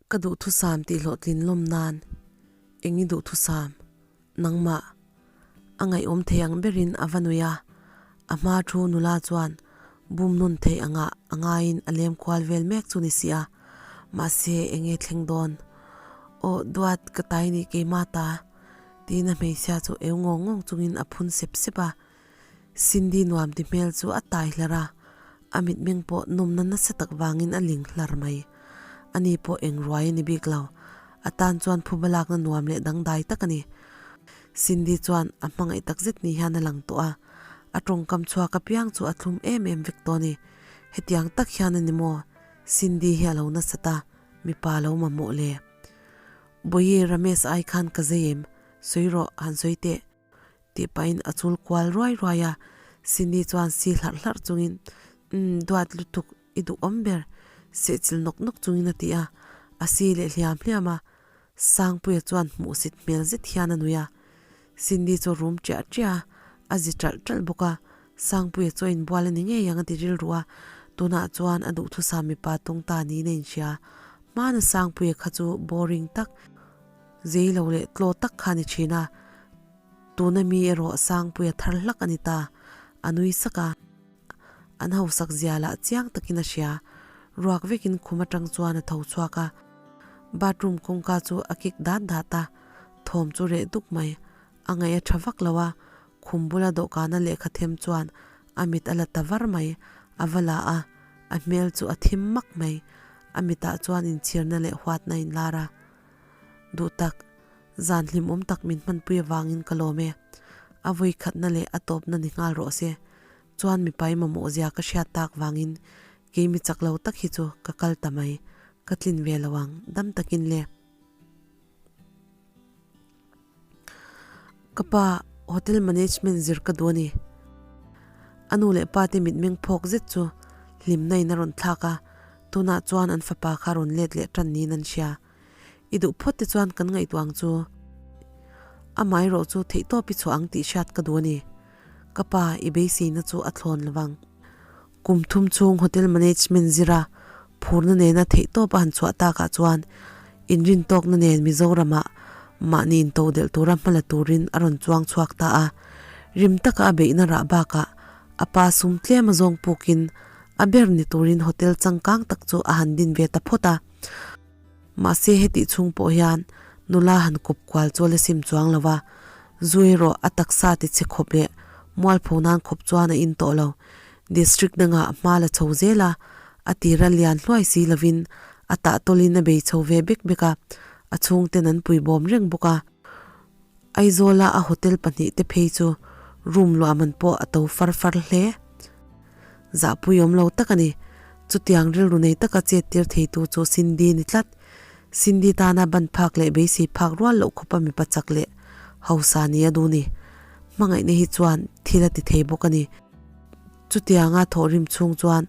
Ka duhthusam tih hlawhtlin lawm nan eng i duhthusam? Nangmah. A ngaihawm thei ang berin a va nui a, a hma thu nula chuan bum nun theih angah a ngaiin a lem kual vel mek chu ni si a, mahse eng nge thleng dawn? Aw duat ka tai ni keimah ta tiin a hmeichhia chu eu ngawng ngawng chungin a phun sep sep a, Cindy nuam ti hmel chu a tai hlar a, a mitmeng pawh nawmna nasa tak vangin a ling hlar mai. Ani pawh eng ruai a ni bik lo, a tan chuan phuba lakna nuam leh dangdai tak a ni. Cindy chuan a hmangaih tak zet ni hian a lang tawh a, a tawngkam chhuak apiang chu a thlum em em vek tawh a ni. Hetiang tak hian a ni maw? Cindy hi a lo nasat a, mipa lo mamawh le. Bawihi Ramesh ai khan ka zei em? Sawi rawh, han sawi teh. Tih pahin a chul kual ruai ruai a, Cindy chuan si hlarh hlarh chungin, Umm, duat lutuk, i duhawm ber, sehchilh nawk nawk chungin a ti a, a si leh hliam hliam a. Sangpuia chuan hmuhsit hmel zet hian a nui a. Cindy chu rum ṭiah ṭiah a, a zi ṭalh ṭalh bawk a. Sangpuia chu a inbual a ni ngei ang a ti rilru a, tunah chuan a duhthusam mipa tawng ta niin a inhria. Hmana Sangpuia kha chu boring tak, Zei lo leh tlaw tak kha a ni thin a, tuna mi erawh Sangpuia thar hlak a ni ta, a nui sak a. An hausak zia lah chiang takin a hria, ruak vekin khum atang chuan a tho chhuak a. Bathroom kawngka chu a kik dat dat a, thawm chu reh duk mai, a ngaih a tha vak lo a, khum bula dawhkana lehkha them chuan a mit a la ta var mai, a va la a, a hmel chu a thim mak mai, a mitah chuan inchhirna leh huatna a inlar a. Duh tak, zan hlimawm tak min hmanpui avangin ka lawm e. A vawi khatna leh a tawpna ni nghal rawh se. Chuan mipai mamawh zia ka hriat tak vangin kei mi chak lo tak hi chu ka kal ta mai. Ka tlin ve lo ang, dam takin le. Ka pa, hotel management zir ka duh a ni. A nu leh pa te mitmeng phawk zet chu hlimna in a rawn thlak a, tunah chuan an fapa kha rawn let leh tan niin an hria. I duh phawt te chuan kan ngaihtuah ang chu. Amaherawh chu theihtawp i chhuah ang tih hriat ka duh a ni. Ka pa, i beiseina chu a thlawn lovang. Kum thum chhung hotel management zira phurna nena theihtawp a han chhuah takah chuan inrintawkna nen Mizoramah mahni intodelh tura hmala turin a rawn chuang chhuak ta a. Rim taka a beihna rah bakah a pa sum tlem a zawng pukin a ber ni turin hotel changkang tak chu a han din ve ta phawt a. Mahse hetih chhung pawh hian nula han kawp kual chu a la sim chuang lo va, zu erawh a taksa ti chhe khawp leh mualpho nan khawp chuan a in tawh lo. District dangah hma la chho zel a, a tira lian hluai si lovin a tah tawlin a bei chho ve bek bek a, a chhungten an pui bawm reng bawk a. Aizawla a hotel pahnihte phei chu room luah man pawh a to far far hle. Zahpui awm lo tak a ni. Chutiang rilru nei taka chet tir theitu chu Cindy ni tlat. Cindy tana ban phak leh beisei phak rual loh khawpa mipa chak leh hausa ni a duh ni. Hmangaihna hi chuan thil a ti thei bawk a ni. Chutianga thawhrim chhung chuan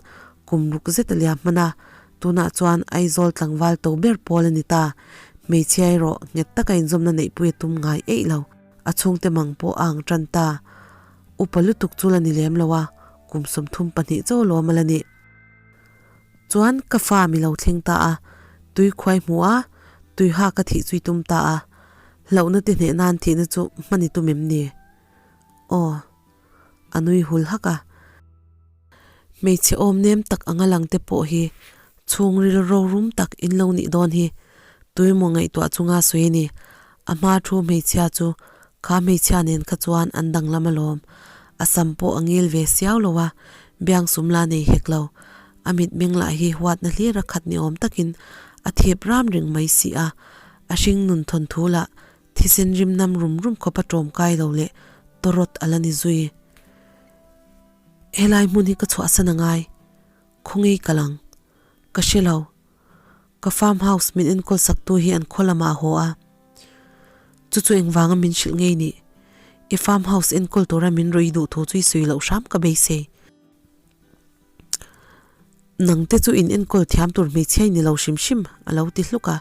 kum ruk zet a liam hman a, tunah chuan Aizawl tlangval to ber pawl a ni ta. Hmeichhia erawh nghet taka inzawmna neihpui a tum ngai eih lo. A chhungte mang pawh a ang tan ta. Upa lutuk chu la ni lem lo a, kum 32 chaw lawm a la nih. Chuan ka fa mi lo thleng ta a, tui khuai hmu a, tui ha ka thih chui tum ta a, hlauhna te hneh nan thihna chu hman i tum em ni? Aw. A nui hul hak a. Hmeichhe awm nem tak anga lang te pawh hi chhungril rorum tak in lo nih dawn hi tuimaw ngaihtuah chunga sawi a ni. A hma thu hmeichhia chu kha hmeichhia nen kha chuan an danglam alawm. A sam pawh a ngil ve siau lo a, biang sum la nei hek lo. A mitmeng lah hi huatna hlir a khat ni awm takin a thep ram reng mai si a. A hring nun thawnthu lah thisen rim nam rum rum khawp a tawm kai lo leh tawrawt a la ni zui. Helai hmun hi ka chhuahsan a ngai. Khawngei ka lang. Ka hre lo. Ka farm house min enkawl sak tu hi an khaw lamah a haw a. Chu chu engvanga min hrilh ngei nih? I farm house enkawl tura min rawih duh thu chu i sawi loh hram ka beisei. Nangte chu in enkawl thiam tur hmeichhia i ni lo hrim hrim a lo ti hluk a.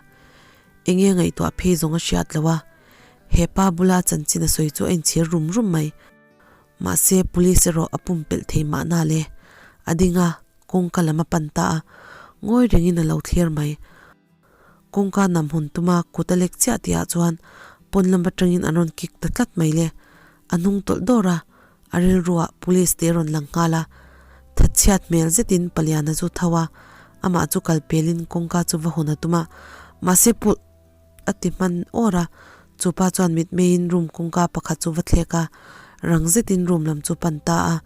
Enge ngaihtuah phei zawng a hriat lo a. He pa bula chanchin a sawi chu a inchhir rum rum mai. Mahse police erawh a pumpelh thei mahna le. A ding a, kawngka lam a pan ta a, ngawi rengin a lo thlir mai. Kawngka nam hawn tuma kut a lek chiah tihah chuan pawn lam atangin an rawn kick ta tlat mai le. A hnung tawlh dawr a, a rilruah police te rawn lang nghal a. Thatchhiat hmel zetin Paliana chu tho a, amah chu kal pelin kawngka chu va hawn a tum a, mahse pulh a ti hman awr a, chupa chuan mitmeiin room kawngka pakhat chu va thlek a, rang zetin room lam chu pan ta a,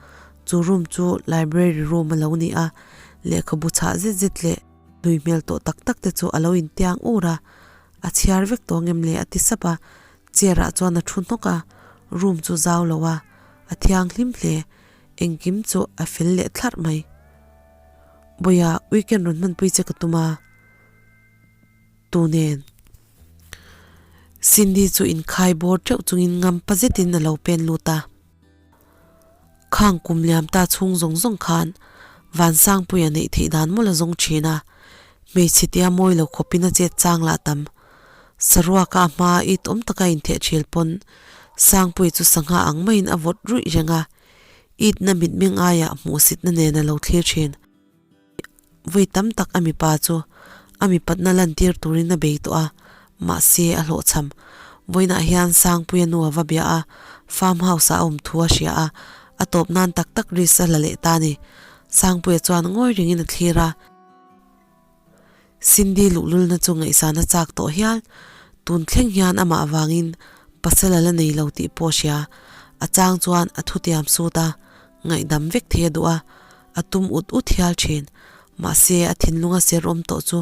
chu room chu library room a lo ni a, lehkhabu chhah zet zet leh hnui hmel tawh tak tak te chu a lo intiang ur a, a chhiar vek tawh ngem le a ti sap a, chair ah chuan a thu hnawk a, room chu zau lo a, a thianghlim hle, engkim chu a fel leh thlarh mai. Bawiha weekend rawn hmanpui che ka tum a. Tu nen? Cindy chu inkhai bawr teuh chungin ngam pa zetin a lo pen lut a. Khang kum liam ta chhung zawng zawng khan Vansangpuia neih theih dan mawlh a zawng thin a, hmeichhe tia mawi lo khawpin a chet chang lah tam. Saruaka a hma it awm taka intheh thil pawn Sangpuia chu sangha ang maiin a vawt ruih reng a, itna mitmeng aiah hmuhsitna nen a lo thlir thin. Vawi tam tak a mipa chu a mipatna lantir turin a bei tawh a, mahse a hlawhchham. Vawiinah hian Sangpuia nu a va bia a, farm house ah a awm thu a hria a, a tawp nan tak tak risk a la leh ta a ni. Sangpuia chuan ngawi rengin a thlir a. Cindy luhlulna chu ngaihsan a chak tawh hial. Tun thleng hian amah avangin pasal a la nei lo tih pawh a hria. A chang chuan a thutiam sut a, ngaihdam vek thei a duh a, a tum ut ut hial thin. Mahse, a thinlunga ser awm tawh chu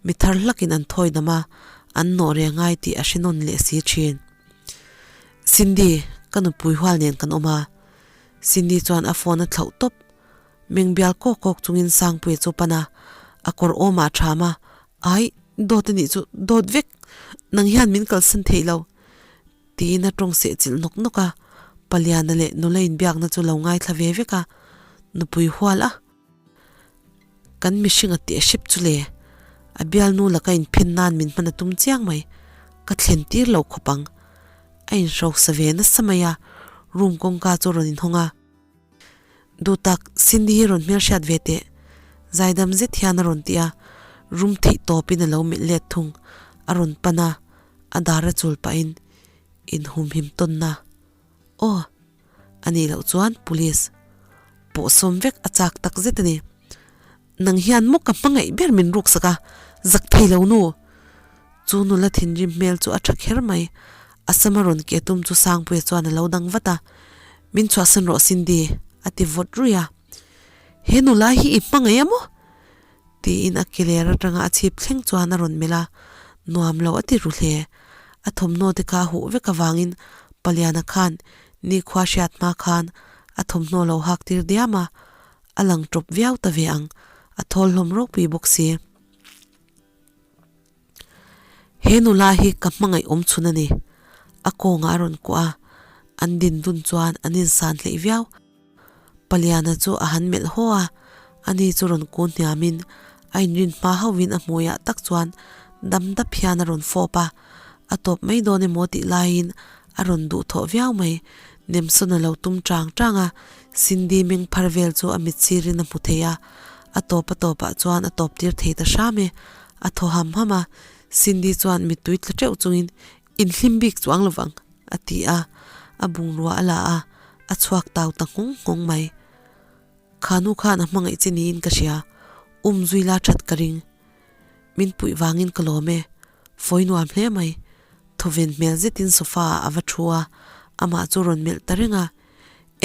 mi thar hlakin an thawi dam a, an nawh reng ngai tih a hre nawn leh si thin. Cindy, ka nupui hual nen kan awm a. Cindy chuan a phone a thlauh tawp. Meng bial kawk kawk chungin Sangpuia chu pan a, a kawr awmah a ṭham a, Ai, dawt a nih chu, dawt vek! Nang hian min kalsan theih lo. Tiin a tawng seh chilh nawk nawk a, Paliana leh nula inbiakna chu lo ngaithla ve vek a, nupui hual a. Kan mihring a teh hrep chu le, a bialnu laka inphen nan min hman a tum chiang mai, ka thlen tir lo khawp ang. A inhrosa ve nasa mai a, room kawngka chu a rawn inhawng a. Duh tak, Cindy hi rawn hmelhriat ve teh. Zaidam zet hian a rawn ti a, rum theih tawpin a lo melh let thung. A rawn pan a, a dar a chul pahin inhumhim tawnna. Aw, a nih loh chuan police pawh sawm vek a chak tak zet a ni. Nang hian maw ka hmangaih ber min ruksak a, zak thei lo nu! Chu nula thinrim hmel chu a tha kher mai. A sama rawn ke tum chu Sangpuia chuan a lo dang vat a, Min chhuahsan rawh Cindy, a ti vawt ruih a. He nula hi i hmangaih a maw? Tiin a ke ler atanga a chhip thleng chuan a rawn melh a, nuam lo a ti ru hle. A thawmhnaw te kha a huh vek avangin Paliana khan nikhua hriat hma khan a thawmhnaw lo hak tir diam a, a lang tawp viau ta ve ang, a thawl hlawm ropui bawk si. He nula hi ka hmangaih awm chhun a ni. A kawngah a rawn kuah a, an din dun chuan an insan hleih viau. Paliana chu a han melh haw a, ani chu rawn kun hniamin a inrin hma hauhin a hmuiah tak chuan dam dap hian a rawn fawp a, a tawp mai dawn emaw tih laiin a rawn duhthawh viau mai. Nemsawn a lo tum chang chang a, Cindy meng phar vel chu a mit sirin a hmu thei a, a tawp a tawpah chuan a tawp tir thei ta hram e. A thaw ham ham a, Cindy chuan mittui tla teuh chungin Inhlim bik chuang lovang, a ti a, a bungrua a la a, a chhuak tau ta nghawng nghawng mai. Kha nu khan a hmangaih che niin ka hria, um zui la that ka ring. Min puih vangin ka lawm e, fawi nuam hle mai. Thawven hmel zetin sofa ah a va thu a, amah chu rawn melh ta reng a.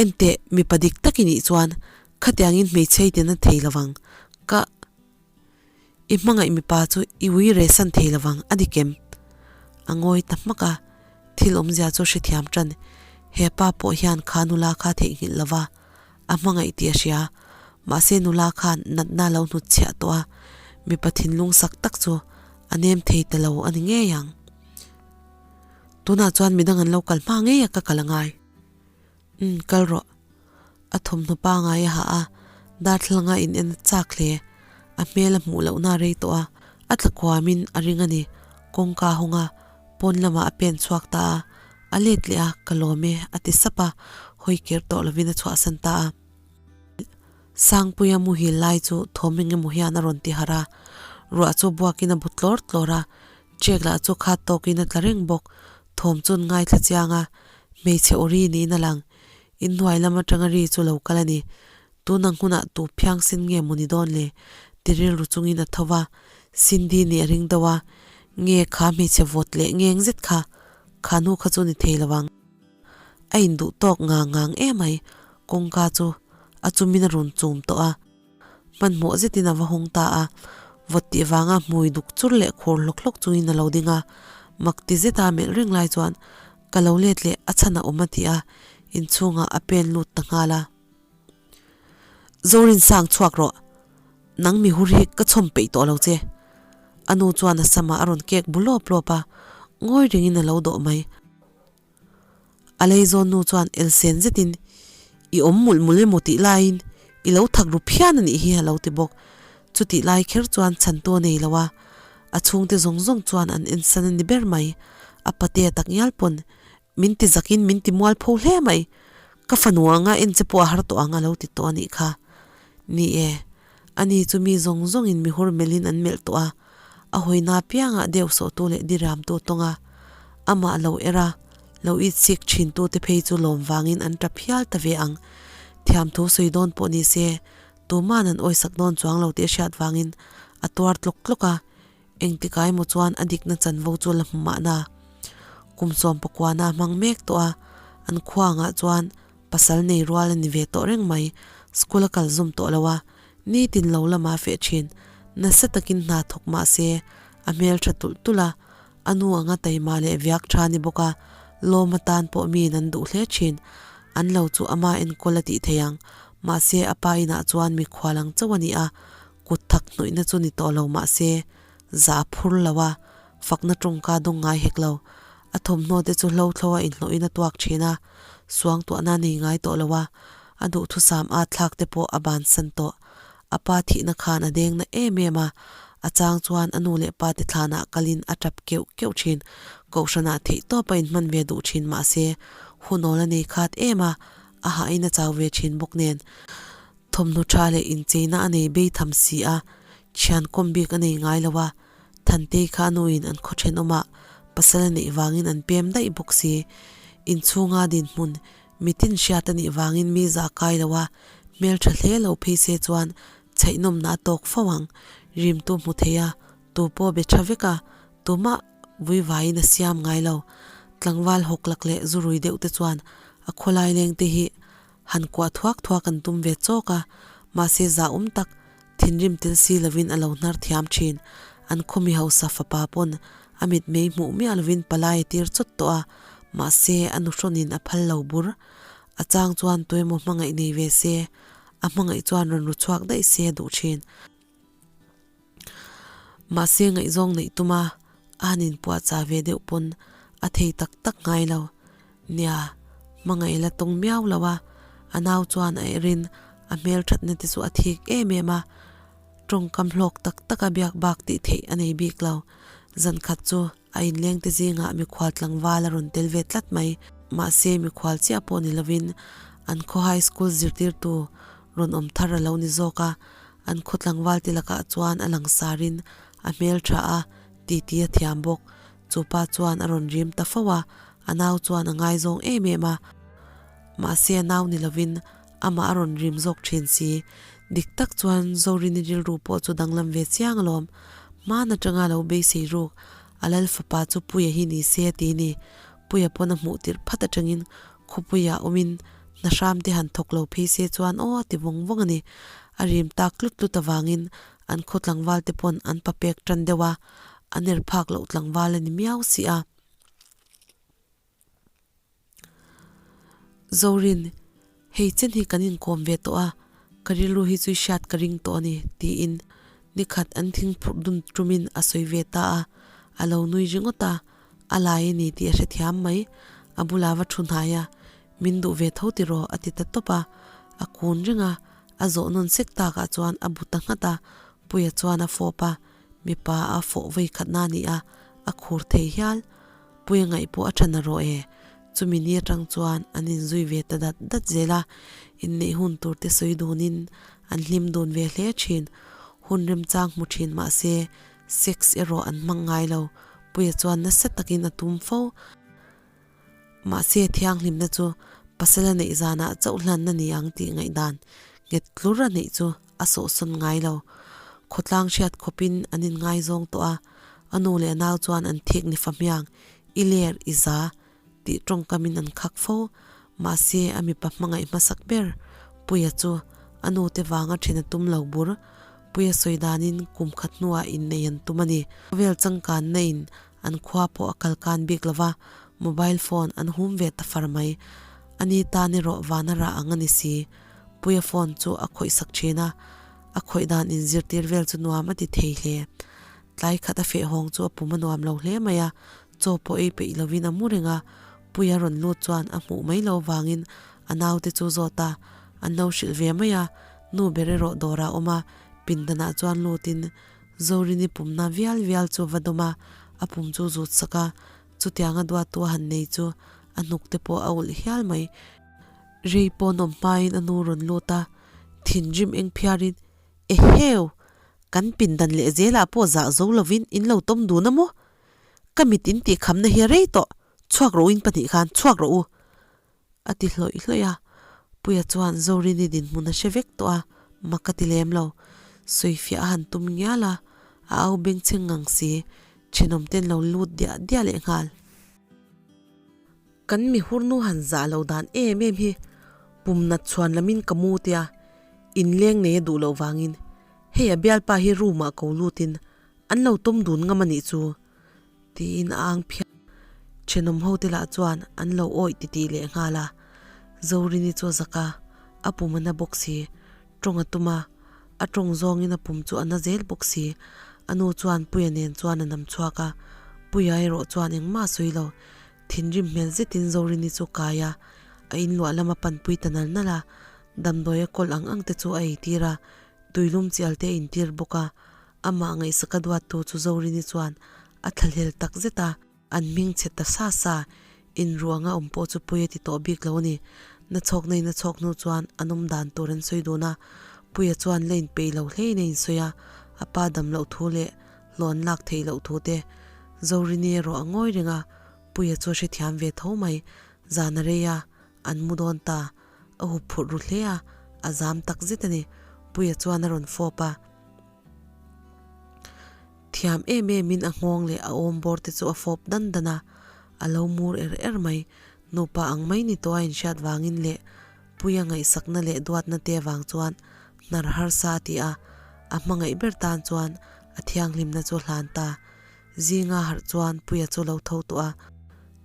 Enteh, mipa dik tak i nih chuan khatiangin hmeichhia i tina thei lovang, ka. I hmangaih mipa chu i ui rehsan thei lovang, a dik em? A ngawi ta hmak a, thil awmzia chu hrethiam tan. He pa pawh hian kha nula kha theihnghilh lova, a hmangaih tih a hria. Mahse nula khan natna lo hnutchhiah tawh a, mipa thinlung sak tak chu a nem thei ta lo a ni ngei ang. Tunah chuan midang an lo kal hma ngei a ka kal a ngai. Umm kal rawh. A thawmhnaw pangai a hah a, darthlalanga in en a chak hle. A hmel a hmuh lohna a rei tawh a, a tla kuamin a ring a ni. Kawngka a hawng a, pawn lamah a pen chhuak ta a, a let leh a, ka lawm e a ti sap a, hawi kir tawh lovin a chhuahsan ta a. Sangpuia muhil lai chu thawm eng emaw hian a rawn ti harh a, ruah chu buakin a bu tlawr tlawr a. Ṭek lah chu khat tawkin a tla reng bawk. Thawm chuan ngaithla chiang a, hmeichhe aw ri niin a lang. Inhnuai lam atanga ri chu lo kal a ni. Tunang hunah tu phiangsen nge maw ni dawn le? Ti rilru chungin a tho va, Cindy nih a ring deuh a, nge kha hmeichhe vawt leh ngeng zet kha, kha nu kha chu ni thei lo ang. A induh tawk ngang ngang emai, kawngka chu a chumin a rawn chum tawh a. Hmanhmawh zetin a va hawng ta a, vawt tih vanga hmui duk chur leh khur hlawk hlawk chungin a lo ding a, mak ti zeta melh reng lai chuan ka lo let leh a chhan a awm a ti a, inchhungah a pen lut ta nghal a. Zorin sang chhuak rawh, nang mi hur hi ka chhawm peih tawh lo che. A nu chuan a samah a rawn kek bu lawp lawp a, ngawi rengin a lo dawh mai. A lei zawn nu chuan elsen zetin, I awm mulh mulh emaw tih laiin i lo thak ru phian a nih hi a lo ti bawk. Chutih lai kher chuan chhantu a nei lo a, a chhungte zawng zawng chuan an ensan a ni ber mai. A patea tak ngial pawn min ti zakin min ti mual pho hle mai. Ka fanu anga en che pawh a har tawh ang a lo ti tawh a nih kha. Ni e, ani chu mi zawng zawngin mi hur melhin an melh tawh a, a hawina apiangah deuh sawhtu leh diriamtu a tawng a, amah lo er a, lo itsik thintute phei chu lawm vangin an tap hial ta ve ang. Thiamthu sawi dawn pawh ni se, tuma'n an awisak dawn chuang lo tih a hriat vangin a tuar tlawk tlawk a, engtikah emaw chuan a dikna chanvo chu la hmu mahna. Kum 19 a hmang mek tawh a, an khuangah chuan Pasal nei rual a ni ve tawh reng mai, school a kal zum tawh lo a, nitin lo lama feh thin, nasa takin hna thawk mah se, a hmel tha tulh tulh a, a nu anga taima leh viak tha ni bawk a, lawm atan pawh miin an duh hle thin, an lo chu ama enkawl a tih thei ang, mahse a pa inah chuan mikhual ang chauh a ni a, kut thak hnawihna chu ni tawh lo mah se, za a phur lo a, fakna tawngka dawng ngai hek lo, a thawmhnaw te chu hlo thlo a inhlawhin a tuak thin a, suangtuahna nei ngai tawh lo a, a duhthusam at thlak te pawh a bansan tawh. A pa thihna khan a deng na em em a, a chang chuan a nu leh pa te thlanah kalin a tap keuh keuh thin. Kohhranah theih tawp a inhman ve duh thin mahse, hunawl a nei khat em a, a hahin a chau ve thin bawk nen. Thawmhnaw tha leh incheina a nei bei tham si a, thian kawm bik a nei ngai lo a, Thantei kha a nuin an khaw thenawmah pasal a neih vangin an pem daih bawk si. Inchhunga dinhmun mitin hriat a nih vangin mi zah kai lo a, hmeltha hle lo phei se chuan chhaihnawmna a tawk fo ang. Rimtu hmu thei a, tu pawh be tha vek a, tumah vui vaiin a siam ngai lo. Tlangval hawklak leh zurui deuh te chuan a khawlai leng te hi Han kuah thuak thuak an tum ve chawk a, mahse zahawm tak, thinrim tel si lovin a lo hnar thiam thin. An khawmi hausa fapa pawn a mitmei hmuh miah lovin palai a tir chawt tawh a, mahse a nuhrawnin a phal lo bur. A chang chuan tuemaw hmangaih nei ve se, a hmangaih chuan rawn ru chhuak daih se a duh thin. Mahse ngaihzawng neih tuma a han inpuahchah ve deuh pawn a thei tak tak ngai lo. Nia, hmangaih la tawng miau lo a, a nau chuan a erin a hmelthatna te chu a thik em em a, tawngkam hlawk tak tak a biak bak tih theih a nei bik lo. Zan khat chu a inleng te zingah mikhual tlangval a rawn tel ve tlat mai. Mahse mikhual chiah pawh ni lovin an khaw high school zirtirtu rawn awm thar a lo ni zawk a, An khaw tlangval te lakah chuan a langsarin a hmel tha a, titi a thiam bawk. Chu pa chuan a rawn rim ta fo a, a nau chuan a ngaizawng em em a. Mahse a nau ni lovin amah a rawn rim zawk thin si. Dik tak chuan Zorini rilru pawh chu danglam ve chiang alawm. Hman atanga lo beisei ruk a lal fapa chu Puia hi ni se a ti ni. Puia pawn a hmuh tirh phat atangin Khawpuiah awmin hna hram te han thawk lo phei se chuan aw a ti vawng vawng a ni. A rim tak tlut tlut avangin an khaw tlangval te pawn an pa pek tan deuh a, a ner phak loh tlangval a ni miau si a. Zorin, hei chen hi kan inkawm ve tawh a, ka rilru hi chu i hriat ka ring tawh a ni, tiin nikhat an thing phurh dun tumin a sawi ve ta a, a lo nui ringawt a. A lai a ni tih a hrethiam mai. A bulah va thu hnai a, Min duh ve tho tiraw? a ti ta tawp a. A kun reng a, a zawh nawn sek takah chuan a bu ta nghat a. Puia chuan a fawp a, mipa a fawh vawi khatna a ni a, a khur thei hial. Puia ngaih pawh a tha na rawh e. Chumi ni atang chuan an inzui ve ta dat dat zel a, inneih hun tur te sawi dunin an hlim dun ve hle thin. Hun remchang hmu thin mahse, sex erawh an hmang ngai lo. Puia chuan nasa takin a tum fo. Mahse thianghlimna chu pasala neih zanah chauh hlanna ni ang tih ngaihdan nghet tlur a neih chu a sawhsawn ngai lo. Khawtlang hriat khawpin an inngaizawng tawh a, a nu leh a nau chuan an thik ni fahmiang, I ler, i za tih tawngkamin an khak fo. Mahse a mipa hmangaih hmasak ber Puia chu a nute vanga then a tum lo bur. Puia sawi danin kum khat hnuah innei an tum a ni. Khawvel changkanna in An khua pawh a kal kan bik lo va, mobile phone an hum ve ta far mai. Ani tan erawh vana rah ang a ni si. Puia phone chu a khawih sak thin a, a khawih dan inzirtir vel chu nuam a ti thei hle. Tlai khat a feh hawng chu a pum a nuam lo hle mai a, chaw pawh ei peih lovin a mu reng a. Puia rawn lut chuan a hmuh mai lo vangin a naute chu zawt a, an lo hrilh ve mai a, nu ber erawh dawrah a awm a, pindanah chuan lutin Zorini pumna vial vial chu va dawm a, a pum chu zut sak a, chutianga duattu a han nei chu a hnuk te pawh a ulh hial mai. Rei pawh nawm hmain a nu rawn lut a, thinrim eng phiarin, Eheu! Kan pindan leh zelah pawh zah zo lovin in lo tawm dun a maw? Ka mit in tih khamna hi a rei tawh, chhuak rawh u in pahnih khan chhuak rawh u! A ti hlawih hlawih a, Puia chuan Zorini dinhmun a hre vek tawh a, mak a ti lem lo. Sawifiah a han tum ngial a, a au bengchheng ngang si, thenawm ten lo lut diah diah leh nghal. Kan mi hurnu han zah lo dan em em hi pum nat chhuan lamin ka mu tia, inleng nei a duh loh vangin hei a bialpa hi room ah ko lutin an lo tawm dun ngam a nih chu. Tiin a ang phian. Thenawm ho te lah chuan an lo awih titih leh nghal a. Zorini chu a zak a, a pum a na bawk si. Tawng a tum a, a tawng zawngin a pum chu a na zel bawk si. A nu chuan Puia nen chuan a nam chhuak a, Puia erawh chuan engmah a sawi lo. Thinrim hmel zetin Zorini chu kai a, a inluah lama panpui ta nal nal a. Damdawi a kawl ang ang te chu a eitir a, tuilum chial te a intir bawk a. Amah ngaihsaka duattu chu Zorini chuan a thlahlel tak zet a, an hming chhe ta sa sa, inruanga awm pawh chu pui a ti tawh bik lo a ni. Na chhawk nei na chhawk hnu chuan an awm dan tur an sawi dun a, Puia chuan la inpeih lo hlein a insawi a, a pa dam loh thu leh hlawn lak theih loh thu te. Zorini erawh a ngawi reng a, Puia chu a hrethiam ve tho mai, zan a rei a, an mu dawn ta, a hup phurh ru hle a, a zam tak zet a ni. Puia chuan a rawn fawp a. Thiam em em in a nghawng leh a awm bawr te chu a fawp dan dan a, a lo mur er er mai. Nupa ang mai ni tawh a inhriat vangin leh Puia ngaihsakna leh duatna te vang chuan hnar harsa a ti a, a hmangaih ber tan chuan a thianghlimna chu a hlan ta. Zinga harh chuan Puia chu lo tho tawh a,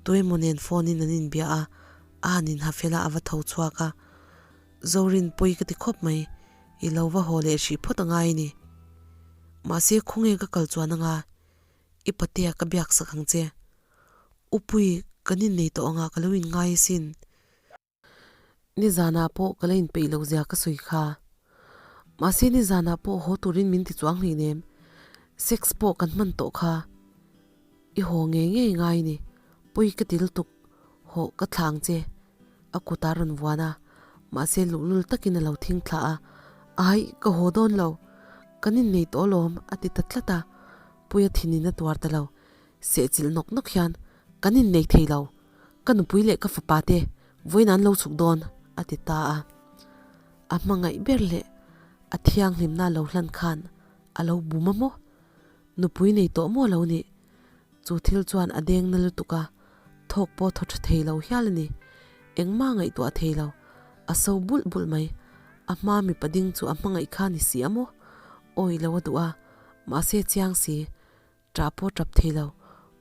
tuemaw nen phone in an inbia a, a han inha fel a a va tho chhuak a. Zorin pawi ka ti khawp mai, i lo va haw leh hrih phawt a ngai a ni. Mahse khawnge ka kal chuan anga i patea ka biak sak ang che. U Pui, kan innei tawh anga ka lo inngai asin. Nizanah pawh ka la inpeih loh zia ka sawi kha. Mahse nizanah pawh haw turin min ti chuang hleinem. Sex pawh kan hman tawh kha. I haw ngei ngei ngai a ni. Pawi ka ti lutuk, haw ka thla ang che. A kut a rawn vuan a, mahse luhlul takin a lo thing thla a, Ai, ka haw dawn lo, kan innei tawh alawm, a ti ta tlat a, Puia thinin a tuar ta lo, sehchilh nawk nawk hian, Kan innei thei lo, ka nupui leh ka fapa te vawiin an lo chhuk dawn, a ti ta a. A hmangaih ber leh a thianghlimna lo hlan khan a lo bum a maw? Nupui nei tawh maw lo nih? Chu thil chuan a deng na lutuk a, thawk pawh thaw tha thei lo hial a ni. Engmah ngaihtuah thei lo, a so bulh bulh mai. A hma mipa ding chu a hmangaih kha ni si a maw? Awi lo a duh a, mahse chiang si, ṭah pawh ṭap thei lo.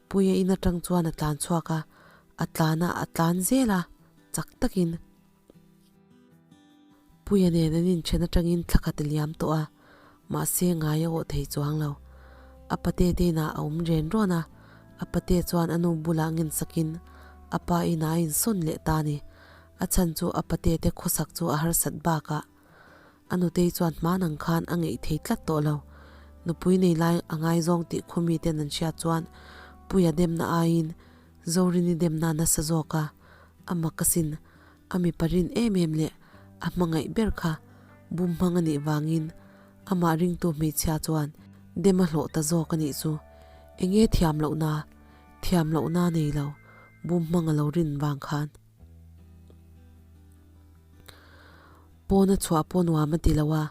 Puia in aṭang chuan a tlan chhuak a, a tlan a, a tlan zel a, chak takin. Puia nen an inṭhen aṭangin thla khat a liam tawh a, mahse ngai a awh thei chuang lo. A pate te inah a awm ren rawn a, a pate chuan a nu bulah ngensakin a pa inah a insawn leh ta a ni. A chhan chu a pate te khawsak chu a harsat bakah a nutei chuan hman ang khan a ngeih thei tlat tawh lo. Nupui nei lai a ngaizawng tih khumi ten an hriat chuan Puia demna aiin Zorini demna a nasa zawk a, a mak asin. A mipa rin em em leh a hmangaih ber kha bum hmang a nih vangin amah ringtu hmeichhia chuan dem a hlawh ta zawk a nih chu. Enge thiam lohna? Thiam lohna a nei lo, bum hmang a lo rin vang khan. Pawn a chhuah pawh nuam a ti lo a,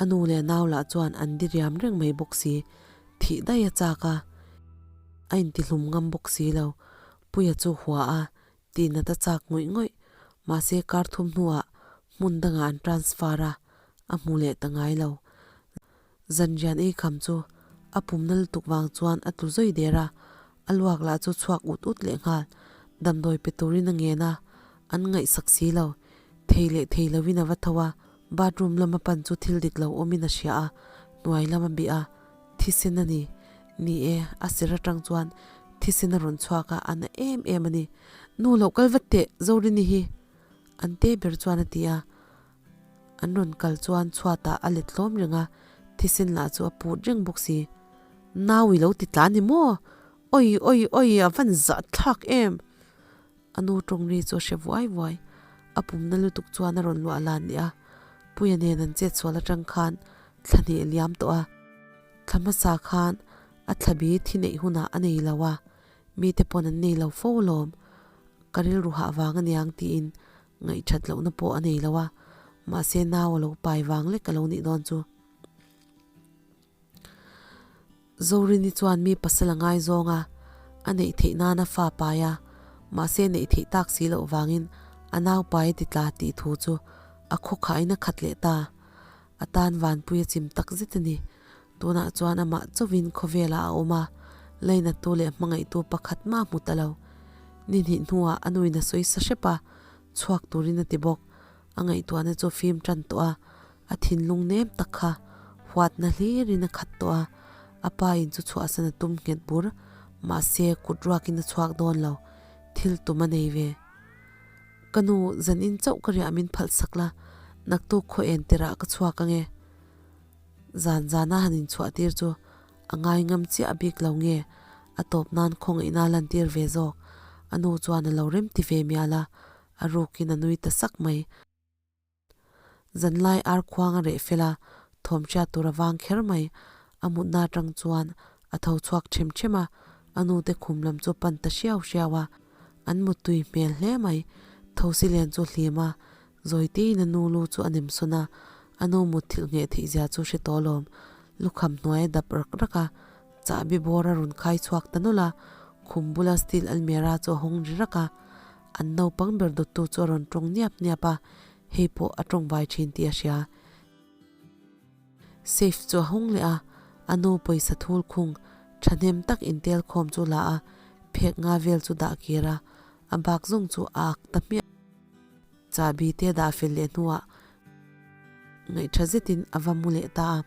a nu leh a nau lah chuan an diriam reng mai bawk si, thih daih a chak a, a intihlum ngam bawk si lo. Puia chu hua a, Tih nat a chak ngawih ngawih, mahse kar thum hnuah hmun dangah an transfer a, a hmu leh ta ngai lo. Zanrian ei kham chu a pumna lutuk vang chuan a tlu zawi der a, a luak lah chu chhuak ut ut leh nghal. Damdawi pe turin a ngen a, an ngaihsak si lo. Thei leh thei lovin a va tho a, bathroom lama pan chu thil dik lo awmin a hria a, hnuai lam a bih a, Thisen a ni. Ni e, a sir atang chuan thisen a rawn chhuak a, a na em em a ni. Nu loh kal vat teh, Zorini hi! An te ber chuan a ti a. An rawn kal chuan chhuatah a let hlawm reng a, thisen lah chu a put reng bawk si. Nau i lo ti tla ni maw? Oi, oi, oi, a van zah thlak em! A nu tawng ri chu a hre vuai vuai. A pumna lutuk chuan a rawn luah lan leh a, Puia nen an chetsual atang khan thla hnih liam tawh a, thla hmasa khan a thla bi thi neih hunah a nei lo a, mite pawn an nei lo fo alawm, ka rilru hah vang aniang tiin ngaihthat lohna pawh a nei lo a, mahse nau a lo pai vang lek a lo nih dawn chu. Zorini chuan mi pasal a ngaizawng a, a neih theih nana fa pai a, mahse neih theih tak si loh vangin a nau pai a ti tla tih thu chu a khawkhain a khat leh ta. A tan vanpui a chim tak zet a ni. Tunah chuan amah chauhin khawvelah a awm a, lainattu leh hmangaihtu pakhat mah hmu ta lo. Ni hnih hnuah a nuin a sawi sa hrep a, chhuak turin a ti bawk. A ngaihtuahna chu fim tan tawh a, a thinlung nem tak kha huatna hlirin a khat tawh a, a pa in chu chhuahsan a tum nghet bur, mahse kut ruakin a chhuak dawn lo, thil tum a nei ve. Ka nu, zan in chauh ka riah min phalh sak la, naktuk khaw en tirah ka chhuak ange. Zan zana han inchhuah tir chu a ngai ngam chiah bik lo nge, a tawp nan khawngaihna a lantir ve zawk, a nu chuan a lo rem ti ve mial a, a rukin a nui ta sak mai. Zanlai ar khuang a reh fel a, thawm hriat tur a vang kher mai. A mutna atang chuan a tho chhuak them them a, a nute khum lam chu pan ta hriau hriau a. An muttui hmel hle mai. Thosi len chu hlim a, zawi teiin a nu lu chu a nem sawn a, a nu mutthilh ngheh theih zia chu hre tawh alawm. Lukham hnuai a dap rak rak a, chahbi bawr a rawn khai chhuak ta nawlh a, khum bula steel almirah chu a hawng ri rak a. An naupang ber dawttu chu a rawn tawng niap niap a, hei pawh a tawng vai thin tih a hria. Safe chu a hawng leh a, a nu pawisa thul khung thahnem tak intel khawm chu la a, phek nga vel chu dah kir a, a bak zawng chu a ak ta hmiah. Chahbi te dah fel leh hnuah ngaihtha zetin a va mu leh ta a.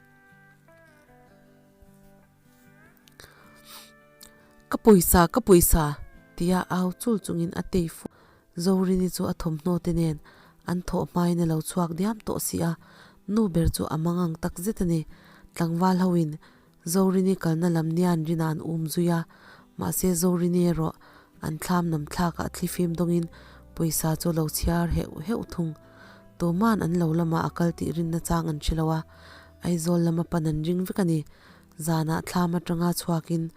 Ka pawisa, ka pawisa! tia au chul chungin a tei fuh. Zorini chu a thawmhnaw te nen an thawh hmain a lo chhuak diam tawh si a, nu ber chu a mangang tak zet a ni. Tlangval hoin Zorini kalna lam nian rinah an um zui a, mahse Zorini erawh an thlam nam thlakah thlifim dawngin pawisa chu a lo chhiar heuh heuh thung. Tuman an lo lamah a kal tih rinna chang an hre lo a, Aizawl lama pan an ring vek a ni. Zanah thlam atanga chhuakin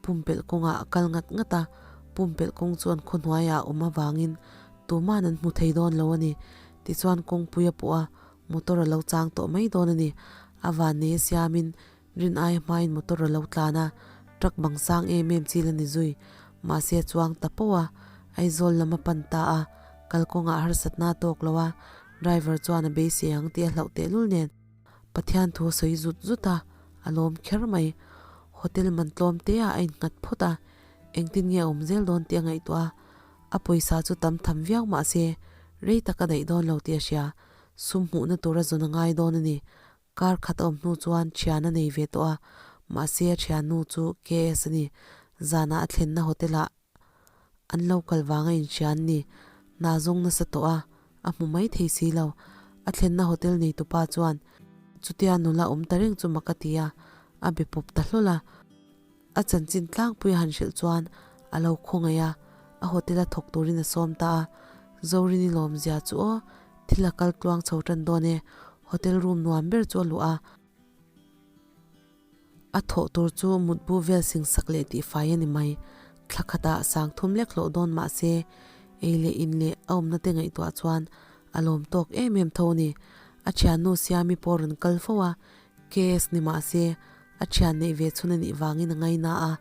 pumpelh kawngah a kal ngat ngat a, pumpelh kawng chu an khawhnuaiah a awm avangin tuman an hmu thei dawn lo a ni. Tichuan kawngpui a pawh a, motor a lo chang tawh mai dawn a ni. A vannei a siamin rin aia hmain motor a lo tlan a, truck bang sang em em chil a ni zui. Mahse a chuang ta poh a, Aizawl lam a pan ta a, kalkawngah harsatna a tawk lo a, driver chuan a beisei ang tih a hlauh tehlul nen. Pathian thu a sawi zut zut a, a lawm kher mai. Hotel man tlawm te ah a innghat phawt a, engtin nge a awm zel dawn tih a ngaihtuah a, a pawisa chu tam tham viau mah se rei tak a daih dawn lo tih a hria. Sum hmuhna tur a zawn a ngai dawn a ni. Kar khat a awm hnu chuan thian a nei ve tawh a, mahse a thiannu chu KS a ni. Zanah a thlenna hotel ah An lo kal vang a inhria an ni. Hna zawng nasa tawh a, a hmu mai thei si lo. A thlenna hotel neitupa chuan chutia nula awm ta reng chu mak a ti a, a be pawp ta hlawl a. A chanchin tlangpui a han hrilh chuan a lo khawngaih a, a hotel a thawk turin a sawm ta a. Zorini lawmzia chu aw, thil a kal tluang chho tan dawn e. Hotel room nuam ber chu a luh a. A thawh tur chu mutbu vel singsak leh tihfai a ni mai. Thla khatah sang thum lek hlawh dawn mah se, ei leh in leh a awmna te ngaihtuah chuan a lawm tawk em em tho a ni. A thiannu Siami pawh rawn kal fo a, KS ni mah se, a thian neih ve chhun a nih vangin a ngaina a,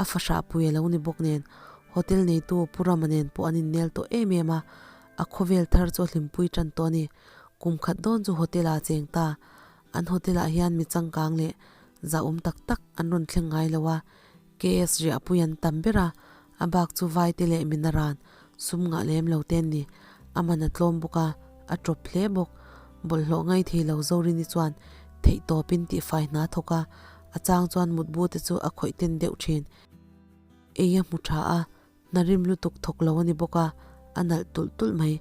a fahrah pui a lo ni bawk nen, hotel neitu Pu Rama nen pawh an innel tawh em em a, a khawvel thar chu a hlimpui tan tawh a ni. Kum khat dawn chu hotel ah cheng ta. An hotel ah hian mi changkang leh zahawm tak tak an rawn thleng ngai lo a, KS riahpui an tam ber a, a bak chu vaite leh minaran sum ngah lem lo te an ni. A man a tlawm bawk a, a tawp hle bawk. Bawlhhlawh ngai thei lo Zorini chuan theihtawpin tihfai hna thawk a, a chang chuan mutbu te chu a khawih ten deuh thin. Ei a hmu tha a, hna rim lutuk thawk lo a ni bawk a, a nalh tulh tulh mai.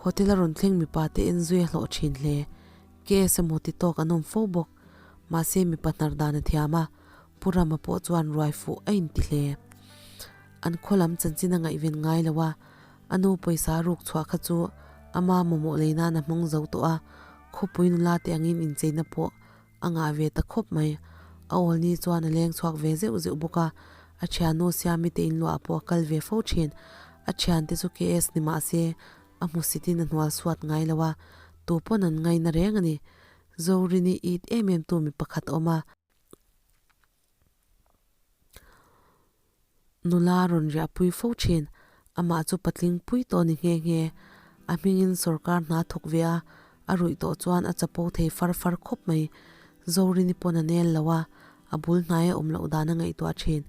Hotel a rawn thleng mipa te en zui a hlawh thin hle. KS emaw ti tawk an awm fo bawk. Mahse mipa hnar dan a thiam a, Pu Rama pawh chuan ruai fuh a inti hle. An khaw lam chanchin a ngaihven ngai lo a, a nu pawisa ruk chhuah kha chu ama mamawh lei nan a hmang zo tawh a, khawpui nula te angin incheina pawh a ngah ve ta khawp mai. A awl ni chuan a leng chhuak ve zeuh zeuh bawk a, a thiannu Siami te inluah pawh a kal ve fo thin. A thiante chu KS ni mah se a hmusitin a hnual suat ngai lo a, tu pawn an ngaina reng a ni. Zorini it em em tu mi pakhat a awm a. Nula rawn riahpui fo thin, amah chu patling pui tawh a ni nghe nghe. A hmingin sawrkar hna thawk ve a, a ruih tawh chuan a chapo thei far far khawp mai. Zorini pawn a nel lo a, a bul hnaia awm loh dan a ngaihtuah thin.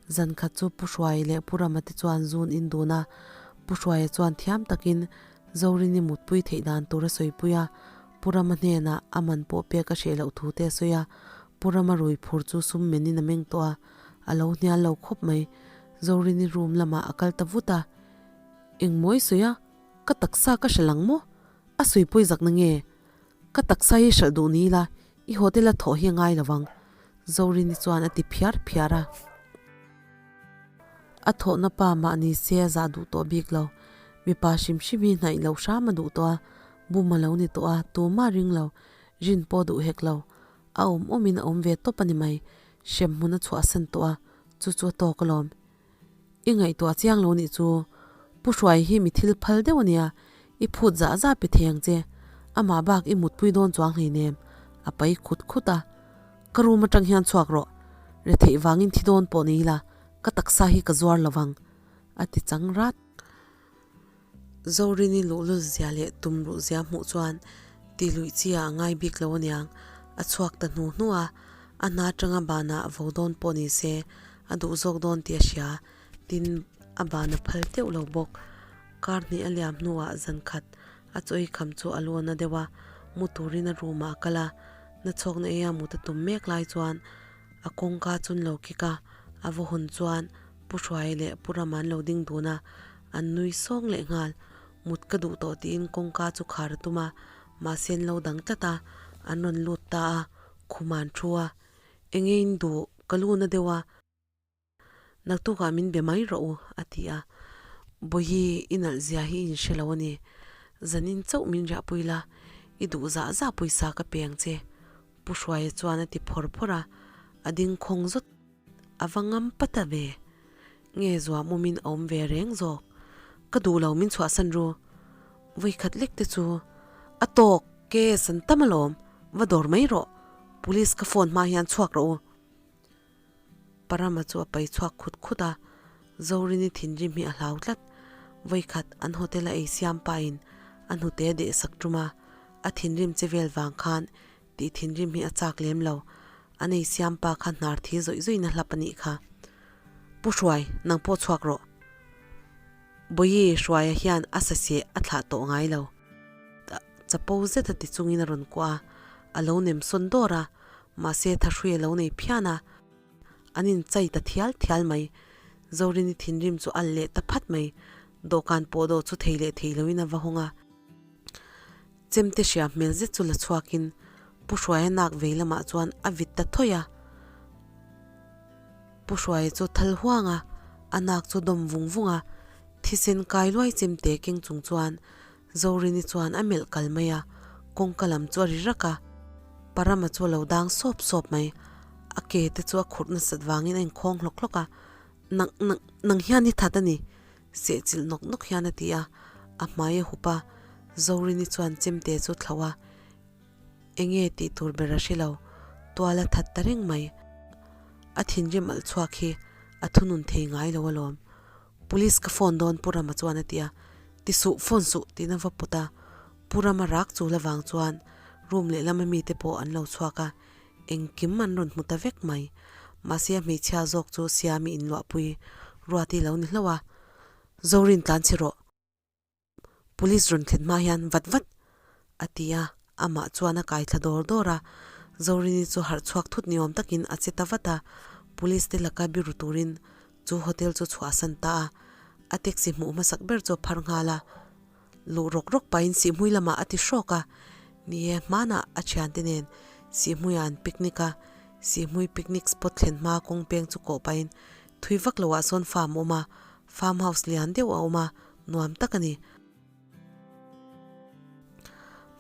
Zan khat chu Pu Hruaia leh Pu Rama te chuan zun in dun a, Pu Hruaia chuan thiam takin Zorini mutpui theih dan tur a sawipui a, Pu Rama hnenah a man pawh pek a hreh loh thu te a sawi a, Pu Rama rui phur chu sum menin a meng tawh a, a lo hnial lo khawp mai. Zorini room lamah a kal ta vut a, Engmaw i sawi a? Ka taksa ka hre lang maw? A sawipui zak na nge? Ka taksa hi hralh duh ni ila, i hotel a thawh hi a ngai lo vang, Zorini chuan a ti phiar phiar a. A thawhna pa mahni se a zah duh tawh bik lo. Mipa hrim hrim hi hnaih loh hram a duh tawh a, bum a lo ni tawh a, tumah ring lo, rin pawh duh hek lo. A awm awmin a awm ve tawp a ni mai, hrem hmun a chhuahsan tawh a, chu chu a tawk alawm. I ngaihtuah chiang lo nih chu, Pu Hruai hi mi thil phal deuh a nia, i phut zah zah pe thei ang che, amah bak i mutpui dawn chuang hleinem, a pai khut khut a. Ka room atang hian chhuak rawh, retheih vangin thi dawn pawh ni ila, ka taksa hi ka zuar lo vang, a ti chang rat. Zorini luhlul zia leh tum ruh zia hmuh chuan ti luih chi ah a ngai bik lo aniang, a chhuak ta hnu hnu a, a hna atanga banah vo dawn pawh ni se a duh zawk dawn tih a hria, tin a ban a phal teuh lo bawk. Kar hnih a liam hnuah zan khat a chawi kham chu a lu a na deuh a, mu turin a room ah a kal a, nachhawkna ei a mut a tum mek lai chuan a kawngka chun lo kik a, a va hawn chuan Pu Hruai leh Pu Rama an lo ding dun a, an nui sawng leh nghal. Mut ka duh tawh tiin kawngka chu khar a tum a, mahse an lo dang tlat a, an rawn lut ta a, khum an thu a. Enge in duh, ka lu na deuh a, naktukah min be mai rawh u, a ti a. Bawihi, i nalh zia hi i inhre lo a ni. Zanin chauh min riahpui la, i duh zah zah pawisa ka pe ang che, Pu Hruaia chuan a ti phawr phawr a, a ding khawng zawt. A va ngam pat a ve. Nge zuam awmin a awm ve reng zawk. Ka duh lo min chhuahsan ru. Vawikhat lek te chu a tawk case an tam alawm, va dawr mai rawh. Police ka phone hma hian chhuak rawh u. Parama chu a pai chhuak khut khut a, Zorini thinrim hi a hlau tlat. Vawikhat an hotel a ei siam pahin a hnute a deh sak tum a, a thinrim che vel vang khan tih thinrim hi a chak lem lo. A nei siam pa kha hnar thi zawih zawih na hlap a nih kha. Pu Hruai, nang pawh chhuak rawh. Bawihi Hruaia hian a saseh a thlah tawh ngai lo. Chapo zet a ti chungin a rawn kuah a, a lo nem sawn dawr a, mahse thahrui a lo nei phian a. An inchai ta thial thial mai. Zorini thinrim chu al leh ta phat mai. Dawhkan pawh dawh chu thei leh thei loin a va hawng a. Chemte hria hmel zet chu la chhuakin Pu Hruaia nak vei lamah chuan a vit ta thawih a. Pu Hruaia chu thal huang a, a nak chu dawm vung vung a, thisen kai luai chemte keng chung chuan Zorini chuan a melh kal mai a, kawngka lam chu a ri rak a. Parama chu a lo dang sawp sawp mai, a ke te chu a khurh nasat vangin a inkhawng hlawk hlawk a. Nang, nang, nang hian i that a ni, sehchilh nawk nawk hian a ti a, a hmai a hup a, Zorini chuan chemte chu thlauh a, enge tih tur ber a hre lo, tual a that ta reng mai. A thinrim alh chhuak hi a thunun thei ngai lo alawm. Police ka phone dawn Pu Rama chuan a ti a, ti suh, phone suh tiin a va pawt a, Pu Rama rak chul avang chuan room lehlam a mite pawh an lo chhuak a, Engkim an rawn hmu ta vek mai. Mahse a hmeichhia zawk chu Siami inluahpui Ruati lo ni hlauh a, Zorin tlan chhe rawh. Police rawn thlen hma hian vat vat a ti a, amah chuan a kai thla dawr dawr a. Zorini chu harh chhuak thut ni awm takin a che ta vat a, Police te laka biru turin chu hotel chu chhuahsan ta a. A taxi hmuh hmasak ber chu a phar nghal a. Luh rawk rawk pahin Sihhmui lamah a ti hrawk a, ni e, hmanah a thiante nen Sihhmuiah an picnic a, Sihhmui picnic spot thlen hma kawng peng chu kawh pahin thui vak loah sawn farm a awm a, farm house lian deuh a awm a, nuam tak a ni.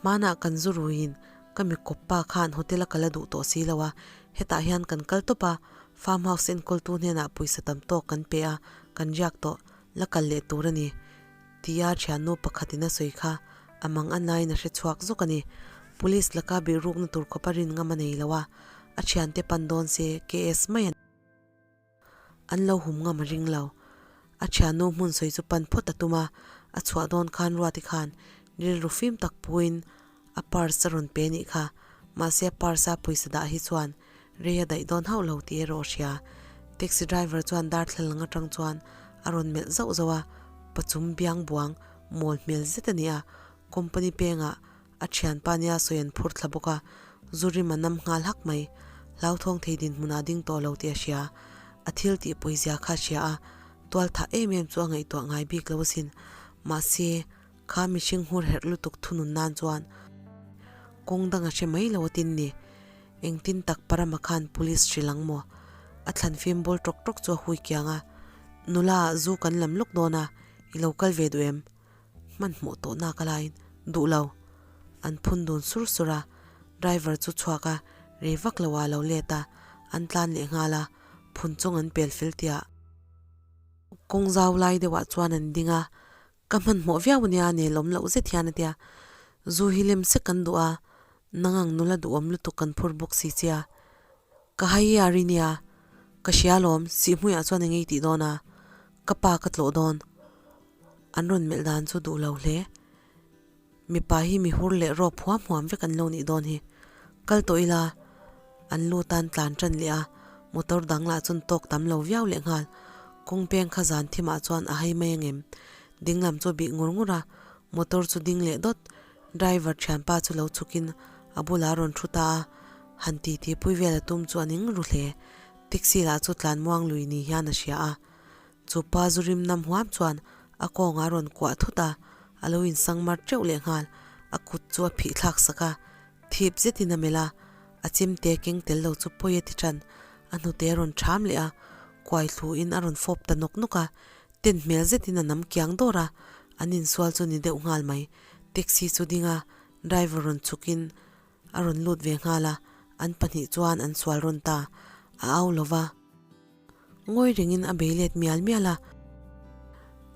Hmanah kan zu ruiin ka mi kawp pa khan hotel a kal a duh tawh si lo a, hetah hian kan kal tawp a, farm house enkawltu hnenah pawisa tam tawk kan pe a, kan riak tawh, la kal leh tur a ni. Tia thiannu pakhatin a sawi kha a mang a nain a hre chhuak zuk a ni. Police laka bihrukna tur khawp a rin ngam a nei lo a, a thiante pan dawn se KS mai an an lo hum ngam a ring lo. A thiannu hmun sawi chu pan phawt a tum a, a chhuah dawn khan Ruati khan rilru fim tak puiin a purse a rawn pe nih kha, mahse a purse a pawisa dah hi chuan rei a daih dawn hauh lo tih erawh a hria. Taxi driver chuan darthlalang atang chuan a rawn melh zauh zauh a, pachum biang buang mawl hmel zet a ni a, company pengah a thianpa nia sawi an phur thla bawk a, zu rim a nam nghal hak mai. Hlauthawng thei dinhmunah a ding tawh lo tih a hria. A thil tih pawizia kha a hria a, tual thah em em chu a ngaihtuah ngai bik lo asin. Mahse. Kha mihring hur herh lutuk thunun nan chuan kawng dang a hre mai lo a tin ni. Engtin tak Parama khan police hrilh ang maw? A thlan fim bawl tawk tawk chu a hui kiang a, Nula ah zu kan lam lawk dawn a, i lo kal ve duh em? Hmanhmawh tawh nak a laiin, Duh lo. An phun dun sur sur a, driver chu chhuak a, rei vak lo ah a lo let a, an tlan leh nghal a, phun chung an pel fel tiah. Kawng zau lai deuhah chuan an ding a, Ka hmanhmawh viau ania nelawm loh zet hian a tia. Zu hi lem sek kan duh a, nang ang nula duhawm lutuk kan phur bawk si che a. Ka hai i a ri nia, ka hria alawm, Sihhmuiah chuan eng ei tih dawn a, ka pa ka tlawh dawn. An rawn melh dan chu duh lo hle. Mipa hi mi hur leh rawp huam huam vek an lo nih dawn hi. Kal tawh ila, an lu tan tlan tan leh a, motor dang lah chuan tawk tam lo viau leh nghal. Kawng peng kha zan thimah chuan a hai mai angem? Ding lam chu a bih ngur ngur a, motor chu ding leh dawt. Driver thianpa chu lo chhukin a bulah a rawn thu ta a, han titi pui vel a tum chu a ning ru hle. Taxi lah chu tlan muang lui ni hian a hria a. Chu pa zu rim nam huam chuan a kawngah a rawn kuah thut a, a lo insang mar teuh leh nghal. A kut chu a phih thlak sak a, thip zetin a melh a, a chimte keng tel lo chu pawi a ti tan. A hnute a rawn ṭham leh a, kuai thluin a rawn fawp ta nawk nawk a, ten hmel zetin a nam kiang dawr a, an insual chu ni deuh nghal mai. Taxi chu ding a, driver rawn chhukin a rawn lut ve nghal a, an pahnih chuan an sual rawn ta, a au lo va. Ngawi rengin a bei let mial mial a,